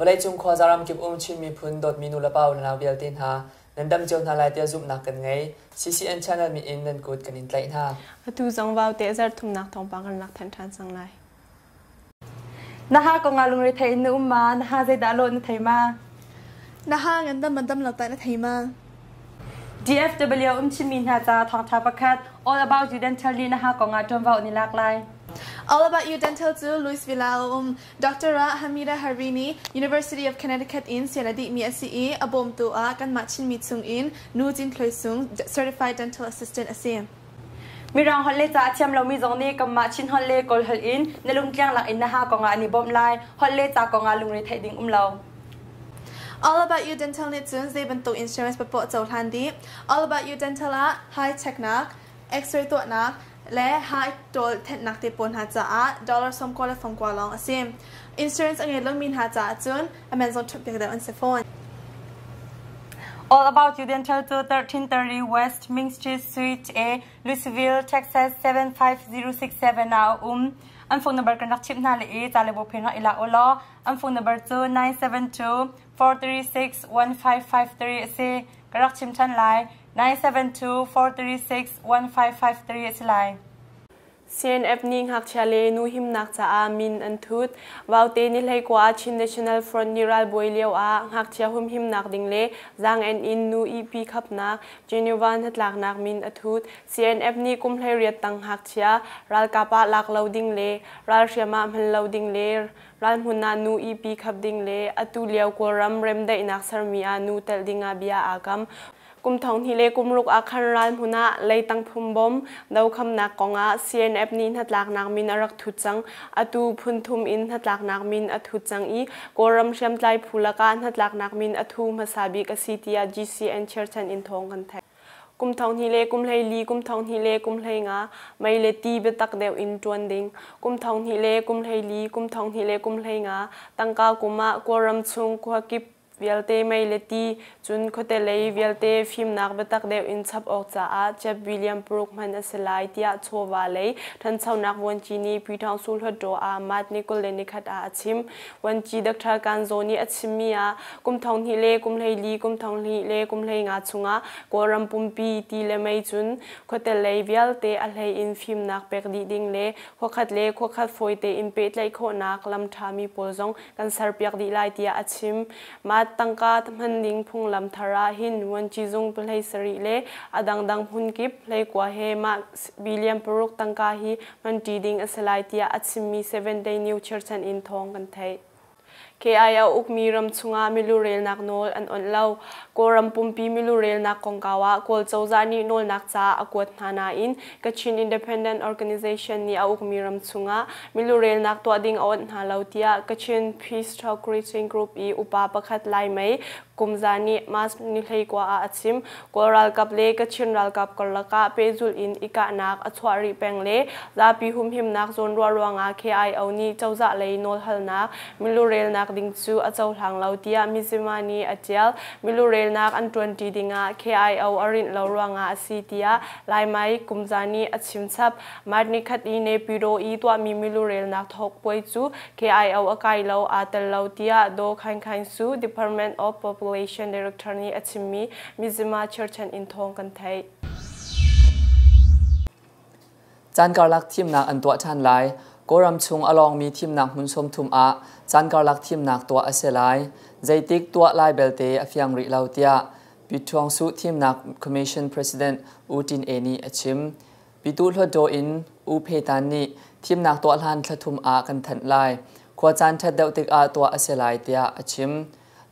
Vawleicung khuaza ramkip um Chin miphun dawtmi nulepa unau vialte hna, nan dam cio hna lai tiah zumhnak kan ngei. CCN channel min in nan kut kan in tlaih hna. Atu zong vaute zarhthumnak thawngpang kan rak thanh ṭhan cang lai. Na ha kong ah lungre thei in na um ma? Na ha zeidah lawh na thei ma? Na ha ngandam mandam lo tah na thei ma? DFW um Chinmi hna ca thawngṭha pakhat All About You Dental nih na ha kong ah ṭuanvo an i lak lai. All About You Dental cu Louisville ah a um. Dr. Hamida Harini, University of Connecticut in sian a dihmi a si i a bawmtu ah kanmah Chinmi chungin Nu Cin Thluai Sung, Certified Dental Assistant a si. Mirang holh le ca a thiam lomi zong nih kanmah Chin holh le Kawl holh in na lungtliang lak in na ha kong ah an i bawmh lai. Holh le ca kong ah lungre theih ding um lo. All About You Dental nih cun zei bantuk insurance papoah cohlan dih. All About You Dental ah high checknak, X-ray tuahnak, le high ṭawl thenhnak te pawl hna caah dollar 90 le fangkua lawng a si. Insurance a ngei lomi hna caah cun a man zong ṭhumh piak deuh an si fawn. All About You Dental cu 1330 West Main Street, Suite A, Louisville, Texas 75067 ah a um. An phone number kan rak chimh hna le i ca le bu phen rak i la u law an phone number cu 972 436 1553 a si. Ka rak chim ṭhan lai. 972 436 1553 a si lai. CNF nih ngakchia le nu himnak caah min an thut. Vaute ni hleikua Chin National Front nih ralbawi lio ah ngakchia humhimnak ding le zaang-en in nu ihpi khapnak Geneva hnatlaknak min a thut. CNF nih kum 18 tang ngakchia ralkap ah lak lo ding le ralhriam ah hman lo ding le ralhmun ah nu ihpi khap ding le atu lio Kawlram remdaihnak sermi ah nu telh ding ah bia aa kam. Kum 2000 le kum ruk ah khan ralhmun ah leitang phumbawm dokhamnak kongah CNF nih hnatlaknak min a rak thut cang. Atu phun thum in hnatlaknak min a thut cang i Kawlram hriamtlai phu lakah hnatlaknak min a thu hmasa bik a si tiah GCN cherchan in thawng kan theih. Kum 2000 le kum 14, kum 2000 le kum 15, mei le ti biatak deuh in ṭuan ding. Kum 2000 le kum 14, kum 2000 le kum 15, tangka kum ah Kawlram chung khuakip vialte mei le ti, cun khuate lei vialte fimnak biatak deuh in chap awk caah Jeff William paruk hman a si lai tiah chawva lei ṭhanchonak vuanci nih Pyithawngsu Hluttaw ah March ni 21 ah a chim. Vuanci Dr. Kanzaw nih a chimmi ah kum 2000 le kum 14, kum 2000 le kum 15 chungah Kawlram pumpi ti le mei cun khuate lei vialte a hlei in fimnak pek dih ding le khuakhat le khuakhat fawi tein pehtlaih khawhnak lam ṭhami pawl zong kan serpiak dih lai tiah a chim. Mah tangka hman ding phunglam thar ah hin vuanci zung pahlei sarih le a dangdang hmunkip hleikua he mah billion paruk tangka hi hmanṭi ding a si lai tiah a chimmi Seven Day New cherchan in thawng kan theih. KI a ukmi ram chungah milurelnak nawl an onh lo. Kawlram pumpi milurelnak kongkau ah Kawl cozah nih nawlnak ca a kuat hna nain Kachin Independent Organization nih a ukmi ram chungah milurelnak tuah ding a onh hna lo tiah Kachin Peace Talk Greeting Group i upa pakhat Lai Mei Kumza nih March ni 19 ah a chim. Kawl ralkap le Kachin ralkap karlak ah pehzulh in i kahnak a chuah rih peng le zapi humhimnak zawnruah ruangah KIO nih cozah lei nawlhalnak milurelnak ding cu a cohlang lo tiah Mizzima nih a ṭial. Milurelnak an ṭuanṭi dingah KIO a rinh lo ruangah a si tiah Laimai Kumza nih a chimchap. March nikhat i Naypyidaw i tuahmi milurelnak thawk puai cu KIO a kai lo, aa tel lo tiah Daw Khaing Khaing Su, Department of Population Director nih a chimmi Mizzima cherchan in thawng kan theih. Caan karlak thimnak an tuah ṭhan lai. Kawlram chung a lawngmi thimnak hmun 30 ah caan karlak thimnak tuah a si lai. Zeitik tuah lai belte a fiang rih lo tiah Pyithuangsu Thimnak Commission President U Tin E nih a chim. Pyituh Hluttaw in U Phe Tan nih thimnak tuah hlan thla thum ah kan thanh lai. Khua caan ṭhat deuh tikah tuah a si lai tiah a chim.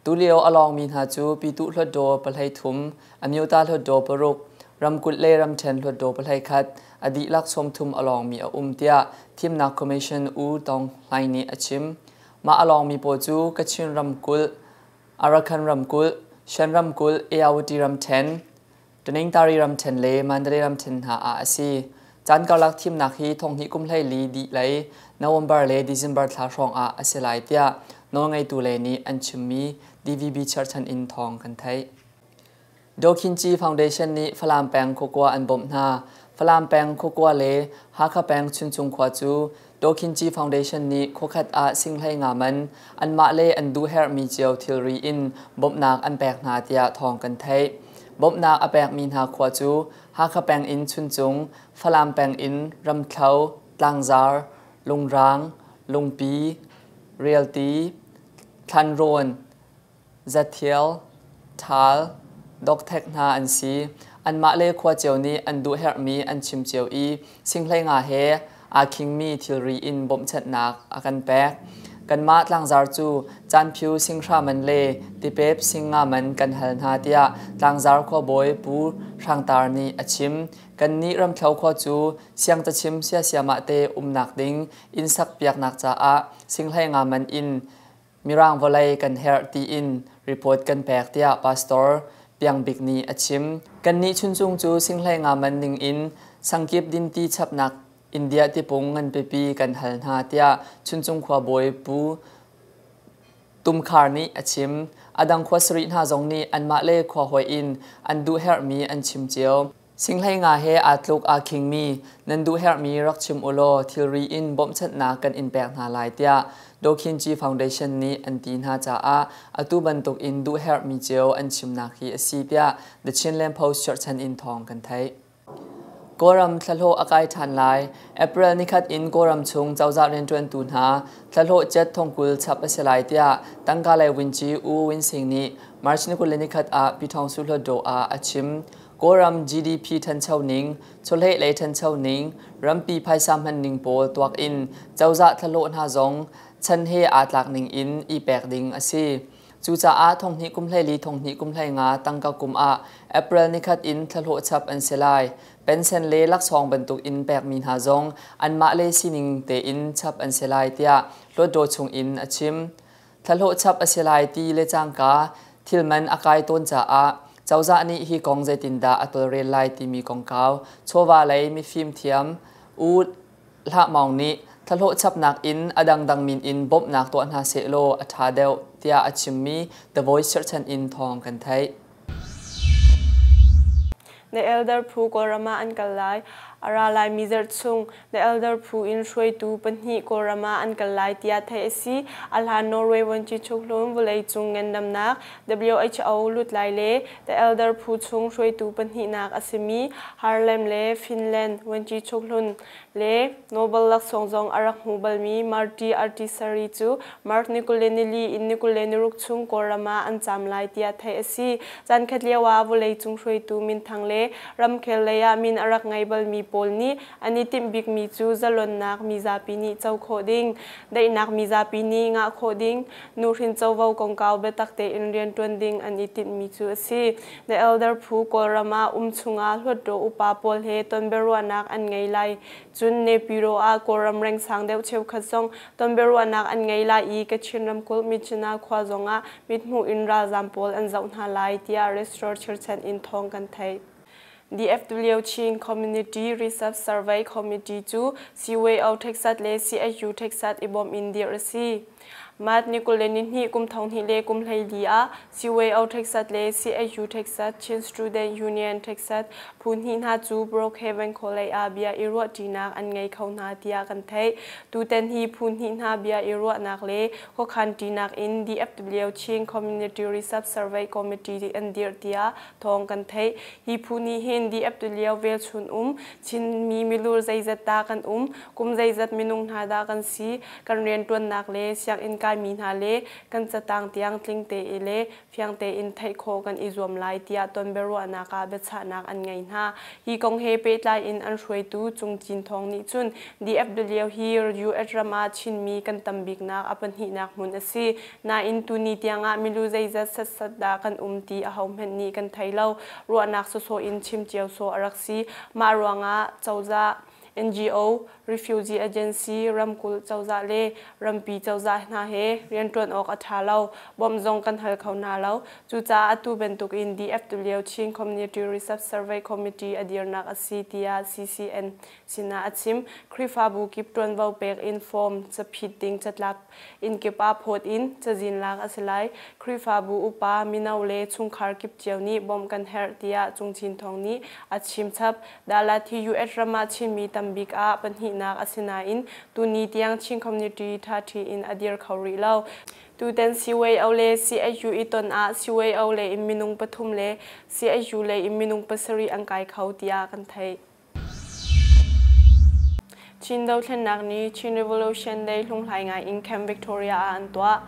Tulio a lawngmi hna cu Pyituh Hluttaw pahlei thum, Amyota Hluttaw paruk, ramkulh le ramṭhen Hluttaw pahlei khat, a dihlak 30 a lawngmi a um tiah Thimnak Commission U Tawng Hlaing nih a chim. Mah a lawngmi pawl cu Kachin ramkulh, Arakan ramkulh, Shan ramkulh, Ayawati ramṭhen, Taningtari ramṭhen le Mandalay ramṭhen hna ah a si. Caan karlak thimnak hi thonghnih kum 14 dih lei November le December thla hrawng ah a si lai tiah nawlngeitu lei nih an chimmi DVB cherchan in thawng kan theih. Dokhinci Foundation nih Falam peng khuakua an bawmh hna. Falam peng khuakua le Hakha peng Chuncung khua cu Dawkhinci Foundation nih khuakhat ah singhlei nga man anmah le an duh herhmi cio thilri in bawmhnak an pek hna tiah thawng kan theih. Bawmhnak a pekmi hna khua cu Hakha peng in Chuncung, Falam peng in Ramthlo, Tlangzar, Lungrang, Lungpi, Rialti, Thlanrawn, Zathial, Ṭhal, Dokthek hna an si. Anmah le khua cio nih an duh herhmi an chim cio i singhlei nga he aa khingmi thilri in bawmhchanhnak a kan pek. Kanmah tlangzar cu caanphiu singhra man le tipep singnga man kan hal hna tiah tlangzar khuabawi Pu Hrang Tar nih a chim. Kannih Ramthlo khua cu siangcachim siasiamah te umnak ding inn sakpiaknak caah singhlei nga man in Mirang vawlei kan herh tiin report kan pek tiah Pastor Piang Bik nih a chim. Kannih Chuncung cu singhlei nga man ning in sangkip dinti chapnak India tipung nganpipi kan hal hna tiah Chuncung khuabawi Pu Tum Khar nih a chim. A dang khua sarih hna zong nih anmah le khua hawi in an duh herhmi an chim cio. Singhlei nga he aa tluk aa khingmi nan duh herhmi rak chim u law thilri in bawmhchanhnak kan in pek hna lai tiah Dawkhinci Foundation nih an ti hna caah atu bantuk in duh herhmi cio an chimnak hi a si tiah The Chinland Post cherhchan in thawng kan theih. Kawlram thlahlawh a kai ṭhan lai. April nikhat in Kawlram chung cozah rianṭuantu hna thlahlawh cet thongkul chap a si lai tiah tangka lei vunci U Win Sing nih March ni 21 ah Pyithawng Suhluatdaw ah a chim. Kawlram GDP ṭhancho ning, chawleh lei ṭhancho ning, rampi phaisa hman ning pawl tuak in cozah thlahlawh hna zong chan he aa tlak ning in i pek ding a si. Cucaah thonghnih kum 14 thonghnih kum 15 tangka kum ah April nikhat in thlahlawh chap an si lai. Pension le laksawng bantuk in pekmi hna zong anmah le sining tein chap an si lai tiah Hlawtdaw chung in a chim. Thlahlawh chap a si lai ti le cangka thilman a kai tawn caah cozah nih hi kong zeitindah a tawlrel lai timi kongkau chawva lei mifim thiam U Hlah Maung nih thlahlawh chapnak in a dangdang min in bawmhnak tuah hna sehlaw a ṭha deuh tiah a chimmi The Voice cherhchan in thawng kan theih. The Elder phu Kawlram ah an kal lai. A ra laimi zarh chung The Elder phu in hruaitu pahnih Kawlram ah an kal lai tiah theih a si. A hlan Norway Vuanci Chukhlun vawleicung ngandamnak WHO lutlai le The Elder phu chung hruaitu pahnihnak a simi Harlem le Finland Vuanci Chukhlun le Nobel laksawng zong a rak hmu balmi Marty Artisari cu March ni 24 in ni 26 chung Kawlram ah an caam lai tiah theih a si. Caankhat lio ah vawleicung hruaitu minthang le ramkhel lei ah min a rak ngei balmi pawl nih an i timh bikmi cu zalonnak mizapi nih co khawh ding, daihnak mizapi nih ngah khawh ding, nuhrin covo kongkau biatak tein rianṭuan ding an i tinhmi cu a si. The Elder phu Kawlram ah um chungah Hluttaw upa pawl he tonbiaruahnak an ngei lai. Cun Nepiro ah Kawlram rengsang deuh cheukhat zong tonbiaruahnak an ngei lai i Kachin ramkulh Myitkyina khua zongah mithmuh in ralzaam pawl an zoh hna lai tiah Restore chirchan in thawng kan theih. DFW Chin Community Research Survey Committee cu CYO Texas le CHU Texas i bawm in dirh a si. Mat ni 22 kum 2014 ah CYO Texas le CHU Texas Chin Student Union Texas phu hnih hna cu Brookhaven College ah bia i ruahṭinak an ngei kho hna tiah kan theih. Tutan hi phu hnih hna bia i ruahnak le khuakhan ṭinak in DFW Chin Community Research Survey Committee an dirh tiah thawng kan theih. Hi phu nih hin DFW velchun um Chinmi milur zeizat dah kan um, kum zeizat minung hna dah kan si, kan rianṭuannak le sianginn kaimi hna le kan catang tiang tling te i le fiang tein theih khawh kan i zuam lai tiah tonbiaruahnak ah biachahnak an ngei hna. Hi kong he pehtlai in an hruaitu Cung Cin Thawng nih cun DFW hi US ram ah Chinmi kan tam biknak a pahnihnak hmun a si. Nain tuni tiangah milu zeizat satsat dah kan um ti ahohmanh nih kan thei lo. Ruahnak sawsawh in chim cio sawh a rak si. Mah ruangah cozah, NGO, Refugee Agency, ramkulh cozah le rampi cozah hna he rianṭuan awk a ṭha lo. Bawmh zong kan hal kho hna lo. Cucaah atu bantukin DFW Chin Community Research Survey Committee a dirnak a si tiah CCN sinah a chim. Khrihfabu kip ṭuanvo pek in form caphit ding catlap Innkip ah phawt in cazin lak a si lai. Khrihfabu upa, mino le chungkhar kip cio nih bawmh kan herh tiah Cung Chin Thawng nih a chim chap. Dalat hi US ram ah Chinmi tam tambik ah pahnihnak a si nain tuni tiang Chin community ṭhaṭhi in a dir kho rih lo. Tutan CYO le CHU i ton ah CYO lei in minung pathum le CHU lei in minung pasarih an kai kho tiah kan theih. Chin dothlennak ni Chin Revolution Day hlunghlai ngai in Camp Victoria ah an tuah.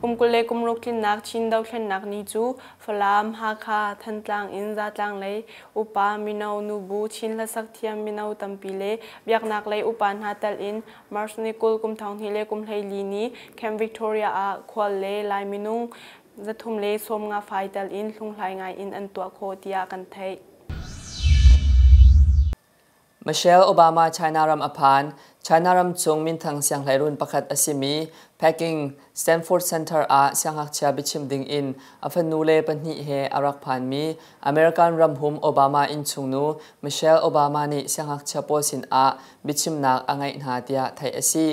Kum 20 le kum ruk tlinnak Chin dothlennak ni cu Falam, Hakha, Thantlang in zatlang lei upa, mino, nubu, Chin hlasak thiam mino tampi le biaknak lei upa hna tel in March ni 20 kum 2024 ni Camp Victoria ah khual le Lai minung 350 fai tel in hlunghlai ngai in an tuah khawh tiah kan theih. Michelle Obama China ram a phan. China ram chung minthang sianghleirun pakhat a simi Peking Stanford Center ah siangngakchia biachim ding in a fanu le pahnih he a rak phanmi American ramhum Obama innchungnu Michelle Obama nih siangngakchia pawl sinah biachimnak a ngeih hna tiah theih a si.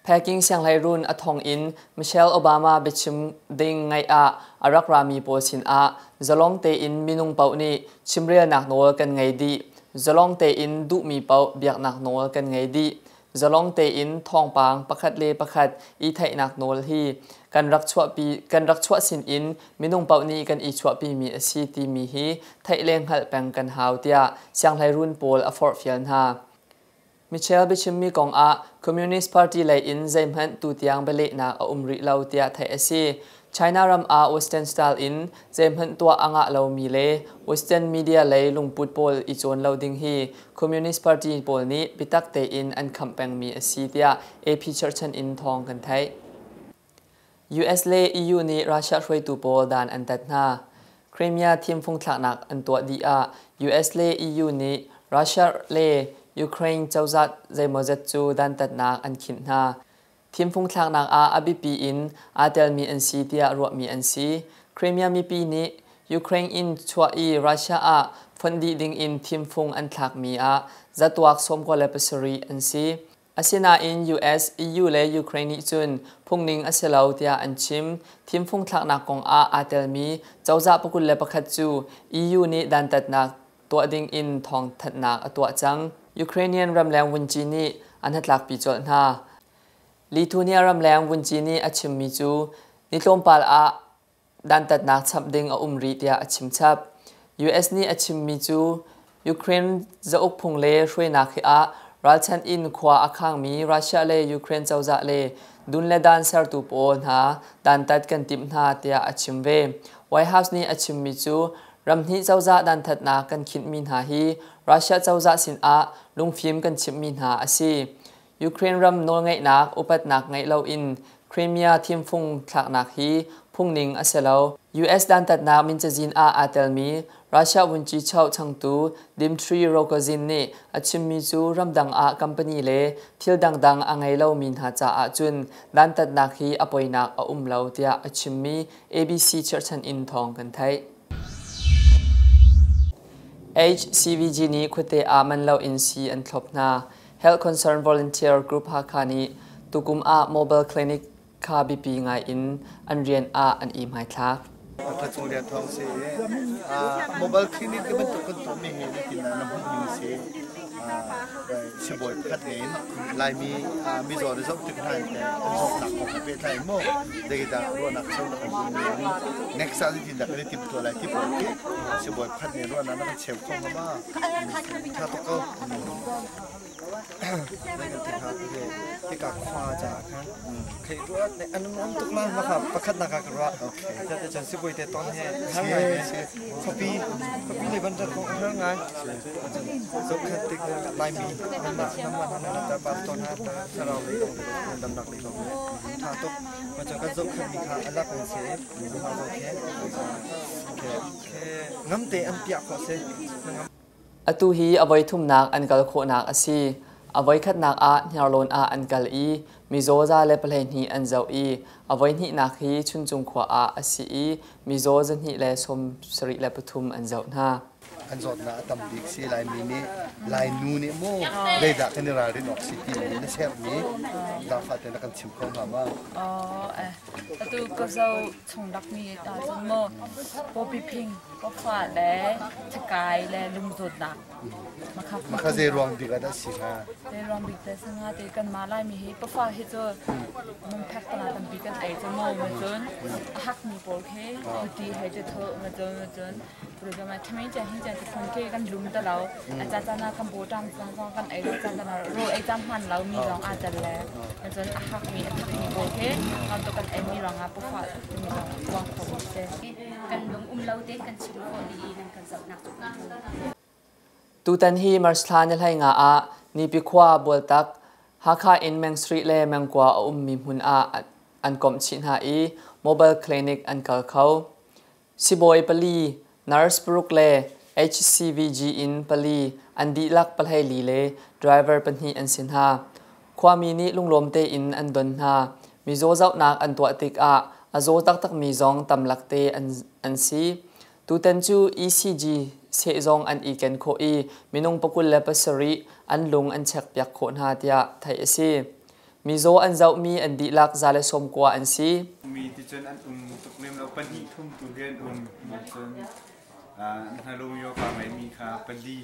Peking sianghleirun a thong in Michelle Obama biachim ding ngaih ah a rak rami pawl sinah zalong tein minung paoh nih chimrelnak nawl kan ngei dih. Zalong tein duhmi paoh biaknak nawl kan ngei dih. Zalong tein thawngpang pakhat le pakhat i theihnak nawl hi kan rak chuahpi kan rak chuah sin in minung paoh nih kan i chuahpimi a si timi hi theih le hngalh peng kan hau tiah sianghleirun pawl a forhfial hna. Michelle biachimmi kong ah Communist Party lei in zeihmanh tutiang bialehnak a um rih lo tiah theih a si. China ram ah Western style in zeihmanh tuah a ngah lomi le Western media lei lungput pawl i cawn lo ding hi Communist Party pawl nih biatak tein an khamh pengmi a si tiah AP cherhchan in thawng kan theih. US le EU nih Russia hruaitu pawl dan an tat hna. Crimea thimfung thlaknak an tuah dih ah US le EU nih Russia le Ukraine cozah zeimawzat cu dantatnak an khinh hna. Thimfung thlaknak ah a biapi in aa telmi an si tiah ruahmi an si. Crimea mipi nih Ukraine in chuah i Russia ah fonh dih ding in thimfung an thlakmi ah zatuak 97 an si. Asinain US, EU le Ukraine nih cun phungning a si lo tiah an chim. Thimfung thlaknak kong ah aa telmi cozah 21 cu EU nih dantatnak tuah ding in thawngthanhnak a tuah cang. Ukrainian ramleng vunci nih an hnatlakpi colh hna. Lithuania ramleng vunci nih a chimmi cu ni tlawmpal ah dantatnak chap ding a um rih tiah a chim chap. US nih a chimmi cu Ukraine zauk phung le hruainak hi ah ralchanh in khua a khangmi Russia le Ukraine cozah le dun le dan sertu pawl hna dantat kan timh hna tiah a chim ve. White House nih a chimmi cu ramhnih cozah dantatnak kan khinhmi hna hi Russia cozah sinah lungfim kan chimhmi hna a si. Ukraine ram nawlngeihnak upatnak ngeih loin Crimea thimfung thlaknak hi phungning a si lo. US dantatnak mincazin ah aa telmi Russia vunci choh changtu Dmitry Rogozin nih a chimmi cu ramdang ah company le thil dangdang a ngei lomi hna caah cun dantatnak hi a poinak a um lo tiah a chimmi ABC cherhchan in thawng kan theih. HCVG nih khuate ah man loin sii an thlop hna. Health Concern Volunteer Group Hakha nih tukum ah mobile clinic kha biapi ngai in an rian ah an i hmaithlak. Thacung rian thawng si mobile clinic ti bantuk kan tuahmi hi nitin ah na hmuhmi si sibawi pakhat in Laimi mizaw na zoh tik hna in teh an zawtnak kong he pehtlai maw zeidah ruahnak cheunak an duhmi next ah zeitin dah kan i timhtuah lai ti pawl khi sibawi pakhat nih ruahnak na kan cheu kho hnga ma tha tuk ko. Hika khua caah khan khei ruat ne an nuam tuk ma maka pakhat nak ka ruah te chan sibui te ton he har ngai khuapi khuapi le ban rat kong har ngai zo khat tik lai mi nama nama na ta pa ton ha ta tharau le dam nak le long tha tuk ma chan kan zo khat mi kha alak an se ma zo khe khe ngam te an piak kho se Atu hi a voithumnak an kal khawhnak a si. A voikhatnak ah Hniarlawn ah an kal i mizaw 112 an zoh i a voihnihnak hi Chuncung khua ah a si i mizaw 273 an zoh hna. An zawtnak a tam bik si Laimi nih Lainu nih maw zeidah kan i ralrin awk si timi na sermi zaangfah tein na kan chim kho hnga ma? Atu ka zo chung lakmi ta cun maw pawpi phing. Pawfah le thikai le lungzawtnak. Makha zei ruang bik ah dah si hnga? Zei ruang bik te si hnga ti kanmah Laimi hi pawfah hi cu mungphek tana tampi kan ei cu mu ma cun a hakmi pawl khi uti he ti thuh ma cun ma cun thamin chan hin chan phun khi kan lum ta lo a ca caan ah kan bawṭam zong zong kan ei lo caan caan ah rawl ei caan hman lo mi zong aa tel le ma cun a hakmi a thakmi pawl khi ngam tu kan ei mi ruangah pawfah timi zong ruang kho mi si. Kan lung um lo tein kan chim khawh dih i nan kan zohnak cu. Tutan hi March thla ni 15 ah Nipi khua Bualtak, Hakha in Meng Street le Mengkua a ummi hmun ah an komh chih hna i mobile clinic an kal kho. Sibawi pali, nurse paruk le HCVG in pali an dihlak 14 le driver pahnih an si hna. Khuami nih lunglawm tein an don hna. Mizaw zohnak an tuah tikah a zaw taktakmi zong tamlak te an si. Tutan cu ECG seh zong an i ken khawh i minung 27 an lung an chekpiak khawh hna tiah theih a si. Mizaw an zohmi an dihlak 190 an si. Mi ti cun an um tuk lem lo, pahnih thum tu hi an um. Cun hnalung ka ngeimi kha pali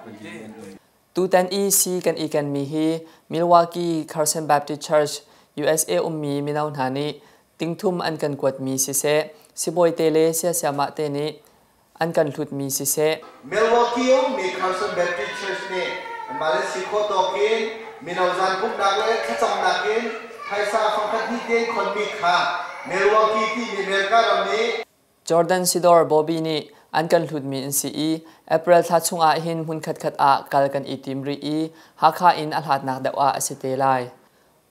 pali an um. Tutan i si kan i kenmi hi Milwaukee Carson Baptist Church USA ummi mino hna nih tingthum an kan kuatmi siseh, sibawi te le siasiamah te nih an kan hlutmi siseh. Milwaukee ummi Carson Baptist Church nih anmah le si khawh tawk in mino zan pumhnak le thlacamnak in phaisa fangkhat hnih tein khonmi kha Milwaukee timi America ram i Jordan Sidor Bobby nih an kan hlutmi an si i April thla chungah hin hmun khatkhat ah kal kan i tim rih i Hakha in a hlatnak deuh ah a si te lai.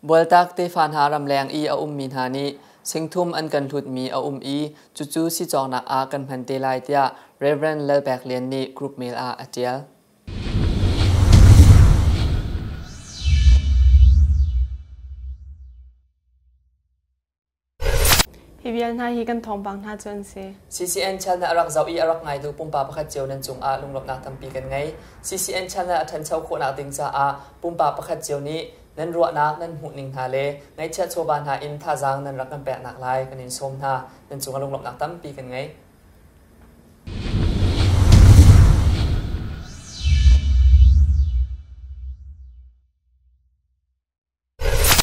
Bualtak tefa hna ramleng i a ummi hna nih singthum an kan hlutmi a um i cucu sicawknak ah kan hman te lai tiah Reverend Lalpek Lian nih group mail ah a ṭial. Hi vial hna hi kan thawngpang hna cu an si. CCN channel a rak zoh i a rak ngaitu pumpak pakhat cio nan cungah lunglawmhnak tampi kan ngei. CCN channel a ṭhancho khawhnak ding caah pumpak pakhat cio nih nan ruahnak nan hmuhning hna le ngaihchiat chawva hna in thazaang nan rak kan peknak lai kan in sawm hna. Nan cungah lunglawmhnak tampi kan ngei.